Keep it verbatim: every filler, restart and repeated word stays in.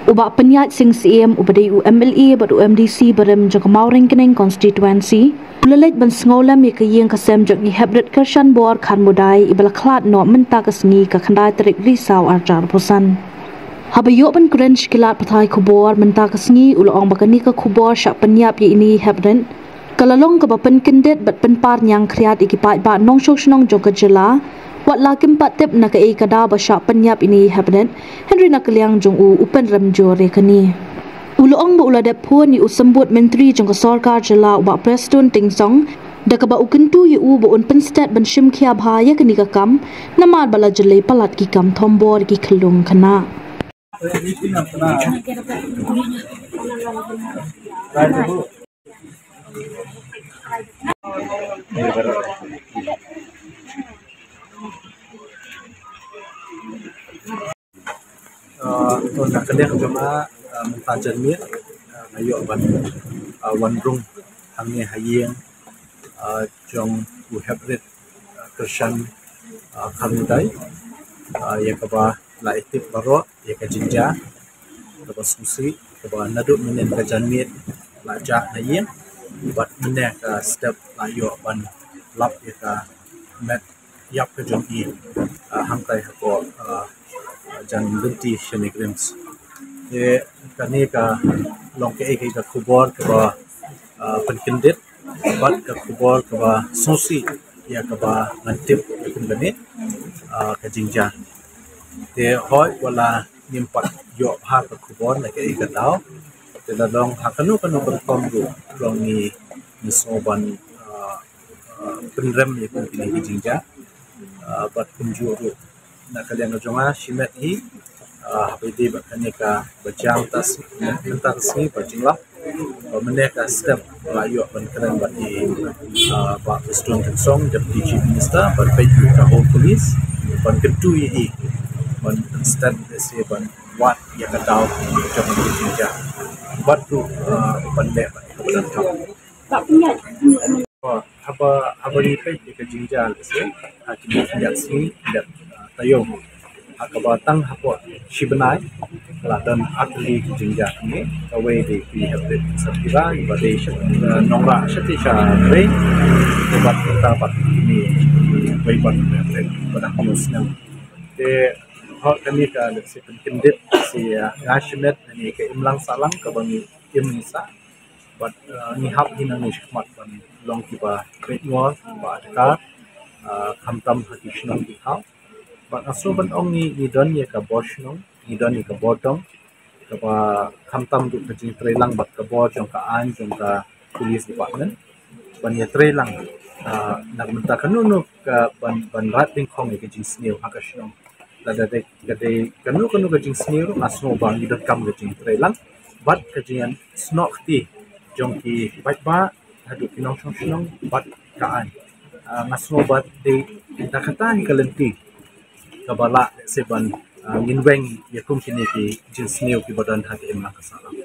U Bah Pynïaid Sing Syiem, uba dei u M L A bad u M D C barim jong ka Mawryngkneng Constituency, u la leit ban sngewlem ïa ka ïing ka sem jong i heprit Kyrshanbor Kharmudai, iba la khlad noh mynta ka sngi, ka khyndai tarik Risaw arhajar arphew san. Haba ïoh ban kren sha ki lad pathai khubor mynta ka sngi, u la ong ba kane ka khubor shah pynïap ïa ine i heprit ka la long kaba pynkyndit bad pynpar ñiangkhriat ïa ki paidbah nongshong shnong jong ka jylla, wat la kim pat tip na kaei ka daw ba shah pynïap ïa ine i heprit, hynrei na ka liang jong u, u pynrem jur ïa kane. U la ong ba u la dep phone ïa u symbud myntri jong ka sorkar jylla, u Bah Prestone Tynsong, da kaba u kyntu ïa u ba un pynstet ban shim khia bha ïa kane ka kam, namar ba la jyllei palat ki kam thombor ïa ki khyllung khynnah. Uh, to na ka liang jong nga, uh, mynta janmiet, uh, nga ïoh ban, uh, wan rung hangne ha ïing, uh, jong u heprit, uh, Kyrshan, uh, Kharmudai, uh, ïa kaba la ïatip baroh ïa ka jingjia kaba sngewsih kaba naduh mynnin ka janmiet la jah na ïing, bad mynne ka step la ïoh ban lap ïa ka met ïap ka jong i, ah, hangtai hapoh, ah, jan lynti sha NEIGRIHMS. Te kane ka long kaei kaei ka khubor kaba, ah, pynkyndit bad ka khubor kaba sngewsih ïa kaba ngan tip ïa kum kane, ah, ka jingjia. Te hooid, wat la ngim pat ïoh bha ka khubor na kaei ka daw, te la long ha kano kano ka rukom ruh, long ngi, ngi sngew ban, ah, ah, pynrem ïa kum kine ki jingjia. Ah, bad kumjuh ruh na ka liang ka jong nga, shimet hi, ah, haba ïadei bad kane kaba jia mynta ka sngi, mynta ka sngi ba jinglap, ba mynne ka step la ïoh ban kren bad i, ah, Bah Prestone Tynsong, Deputy Chief Minister, bad peit ruh ka whole police, ban kyntu ïa i ban pynstet lehse ban wad ïa ka daw jong kane ka jingjia, bad ruh, ah, ban leh bad kaba donkam. Haba, haba ngi peit ïa ka jingjia lehse ha kine ki khyndiat sngi, khyndiat, ah, taïew, ha kaba tang hapoh shi bnai la don artylli ki jingjia kine, kawei dei ki heprit Sapphira, iba dei sha, eh, nongrah shatei sha Reng, bad mynta bad kine wei pat heprit ba dang hynñiew snem. Te hooid, kane ka lehse pynkyndit sha, eh, nga shimet, kane ka imlang sahlang kaba ngi im ngi sah. Bad, eh, ngi hap hi nangne shakhmat ban long kiba peit ngor, kiba adkar, eh, khamtam ha ki shnong ki thaw. Bad nga sngew ban ong ngi, ngi don ïa ka bor shnong, ngi don ïa ka bor dong kaba khamtam ruh ka jingtreilang bad ka bor jong ka aiñ, jong ka police department ban ïatreilang, ah, na ka bynta kano kano ka ban, ban rat dyngkhong ïa ka jingsniew ha ka shnong. Lada dei ka dei kano kano ka jingsniew ruh, nga sngew ba ngi donkam ka jingtreilang bad ka jingïasnoh kti jong ki paidbah haduh ki nongshong shnong bad ka aiñ. Ah, nga sngew ba dei da kata hi ka lynti kaba lah lehse ban, ah, ngin weng ïa kum kine ki jingsniew kiba don ha ka imlang ka sahlang.